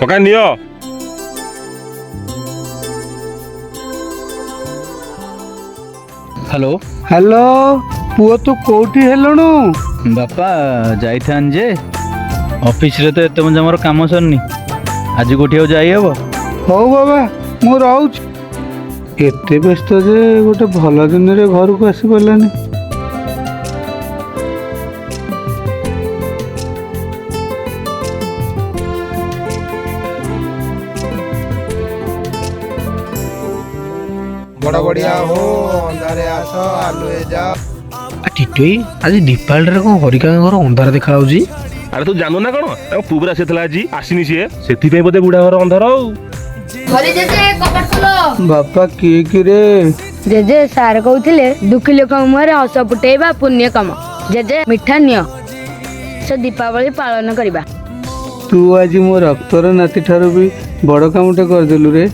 କକା ନିଅ। Hello. Hello ପୁଅ, ତୁ କୋଉଠି ହେଲୁଣୁ? ବାପା, ଯାଇଥାନ୍ତି ଯେ ଅଫିସରେ ତ ଏତେ ପର୍ଯ୍ୟନ୍ତ ମୋର କାମ ସରିନି। ଆଜି କୋଉଠି ଆଉ ଯାଇ ହବ? ହଉ ବାବା, ମୁଁ ରହୁଛି। ଏତେ ବ୍ୟସ୍ତ ଯେ ଗୋଟେ ଭଲ ଦିନରେ ଘରକୁ ଆସିପାରିଲାନି। ବଡ଼ ବଡ଼ିଆ ହୋ, ଅନ୍ଧାରେ ଆସ, ଆଲୁଏ ଯାଅ। ଟିଟୋଇ, ଆଜି ଦୀପାଳିରେ କଣ ହରିକାଙ୍କ ଘର ଅନ୍ଧାର ଦେଖାଯାଉଛି? ଆରେ ତୁ ଜାଣୁ ନା କଣ, ତାଙ୍କ ପୁଅ ପରା ଆସିଥିଲା, ଆଜି ଆସିନି ସିଏ, ସେଥିପାଇଁ ବୋଧେ ବୁଢା ଘର ଅନ୍ଧାର ଆଉ। ହରି ଜେଜେ, କବାଟ ଖୋଲ। ବାପା, କିଏ କିରେ? ଜେଜେ, ସାର୍ କହୁଥିଲେ ଦୁଃଖୀ ଲୋକଙ୍କ ମୁହଁରେ ହସ ଫୁଟେଇବା ପୁଣ୍ୟ କାମ। ଜେଜେ, ମିଠା ନିଅ, ସେ ଦୀପାବଳି ପାଳନ କରିବା। ତୁ ଆଜି ମୋ ରକ୍ତର ନାତି ଠାରୁ ବି ବଡ଼ କାମଟେ କରିଦେଲୁ ରେ।